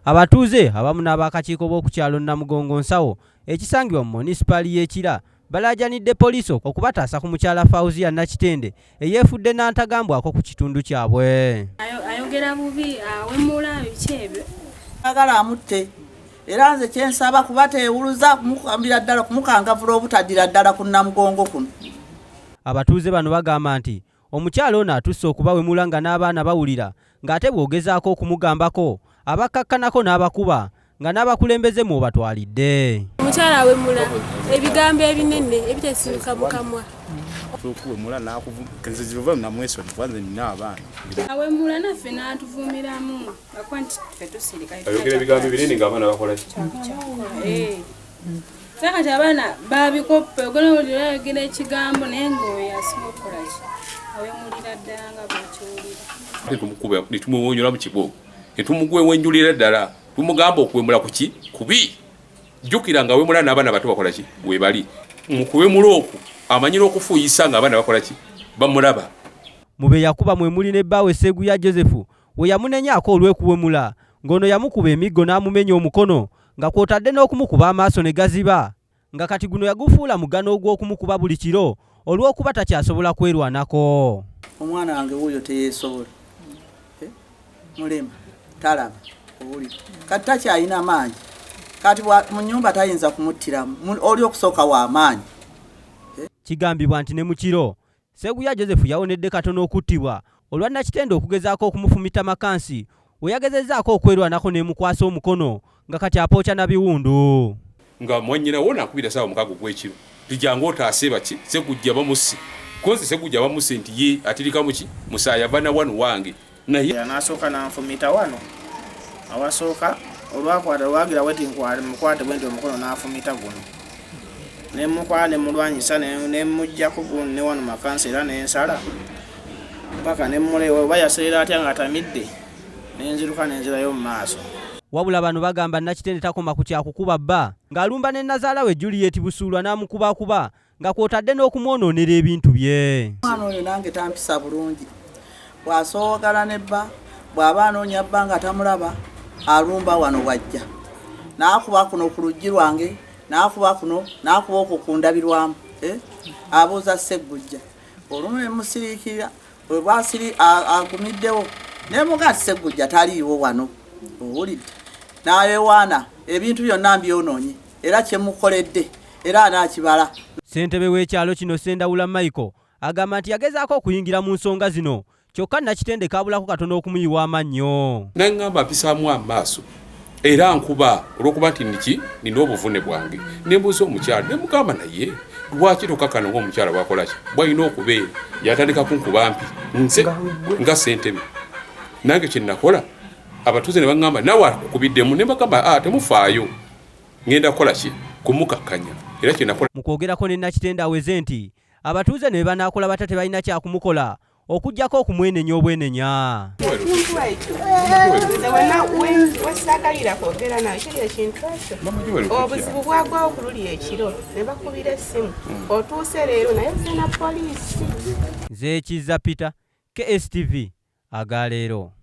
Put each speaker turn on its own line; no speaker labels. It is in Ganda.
Abatuuze abamu n'abakakiiko b'oku kyalo Namugongo Nsawo ekisangibwa mu monisipaali y'e Kira balaajanidde poliisi okubataasa ku mukyala Fauzia Nakitende eyeefudde n'antagambwako ku kitundu kyabwe.
Ayogera bubi, awemula, biki ebyo.
Agala amutte, era nze kyensaba kuba teewuluza kumukambira ddala kumukangavula obutaddira ddala ku Namugongo kuno.
Abatuuze bano bagamba nti omukyala ono atusse okubawemula nga n'abaana bawulira, ng'ate bw'ogezaako okumugambako abakkakkanako n'abakuba nga n'abakulembeze mw'obatwalidde.
Omukyala awemula ebigambo ebinene ebitasibuka mu kamwa.
Okuwemula n'akuva namwesonyi kuba nze nina abaana.
Awemula naffe n'atuvumiramu akuba nti ffe tusirika.
Ayogera ebigambo ebinene ng'abaana bakola ki?
Kati abaana babikoppe, ogenda owulira ayogera ekigambo naye ng'oyo asinga okukola ki? Awemulira ddala nga bw'okiwulira.
Tumukuba ne tumuwonyola mu kibooko ne tumugwewenjulira ddala, tumugamba okuwemula ku ki? Kubi. Jjukira nga awemula n'abaana bato bakola ki? Webali. Mu kuwemula okwo amanyira okufuuyisa ng'abaana bakola ki? Bamulaba.
Mu be yakuba mwe muli ne bbaawe Sseguya Joseph we yamunenyaako olw'okuwemula, ng'ono yamukuba emiggo n'amumenya omukono nga kw'otadde n'okumukuba amaaso ne gaziba, nga kati guno yagufuula mugano ogw'okumukuba buli kiro olw'okuba takyasobola kwerwanako.
Omwana wange wuuyo teyeesobola, mulema, talaba, owulira kati takyalina maanyi, kati mu nnyumba tayinza kumuttiramu, oli okusooka wa maanyi.
Kigambibwa nti ne mu kiro Sseguya Joseph yawonedde katono okuttibwa olwa Nakitende okugezaako okumufumita makansi we yagezezzaako okwerwanako n'emukwasa omukono nga kati apooca na biwundu.
Nga mwannyina wo nakubira ssaawa 6 ogw'ekiro nti jangu otaase baki Ssegujja bamusse, ko nze Ssegujja bamusse nti ye atirika muki musaayi ava na wano wange naye.
N'asooka n'anfumita wano awasooka olwakwata lwagira bweti mukwate bwenti omukono n'afumita guno ne mukwala ne mulwanyisa ne muggyako guno ne wano makansi era n'ensala paka ne muleewa oba yaseera atya ng'atamidde n'enziruka n'enzirayo mu maaso.
Wabula bano bagamba Nakitende takoma ku kyakukuba bba ng'alumba ne nnazaala we Juliet Busuulwa n'amukubakuba nga kw'otadde n'okumwonoonera ebintu bye.
Omwana oyo nange tampisa bulungi, bw'asoogana ne bba, bw'aba anoonya bba nga tamulaba alumba wano wajja n'akuba kuno ku luggi lwange, n'akuba kuno, n'akuba okwo ku ndabirwamu, abuuza Sseggujja. Olumu ne musiriikirira, bwe bwasiri agumiddewo ne muga nti Sseggujja taliiwo wano, owulidde, n'ayewaana ebintu byonna mbyonoonye era kye mukoledde era anaakibala.
Ssentebe w'ekyalo kino Ssendawula Michael agamba nti yagezaako okuyingira mu nsonga zino kyokka Nakitende kaabulako katono okumuyiwa amannyo.
N'aŋŋamba mpisaamu amaaso era nkuba olw'okuba nti niki nina obuvune bwange. Ne mbuuza omukyala ne mugamba naye lwaki tokakkana ng'omukyala bw'akola ki bw'alina okubeera. Yatandika kunkuba mpi nze nga ssentebe. Nange kye nakola abatuuze ne baŋŋamba naawe akukubiddemu, ne mbagamba temufaayo ngenda kukola ki kumukakkanya era kye nakola.
Mu kwogerako ne Nakitende aweze nti abatuuze ne banaakola batya tebalina kyakumukola okuggyako okumwenenya obwenenya.
Ekintu ekyo nze wesaagalira kwogera nawe kiri ekintu ekyo. Obuzibu bwagwawo ku luli ekiro ne bakubira essimu otuuse leero naye nze na poliisi.
Nze Kizza Peter, KSTV, agaleero.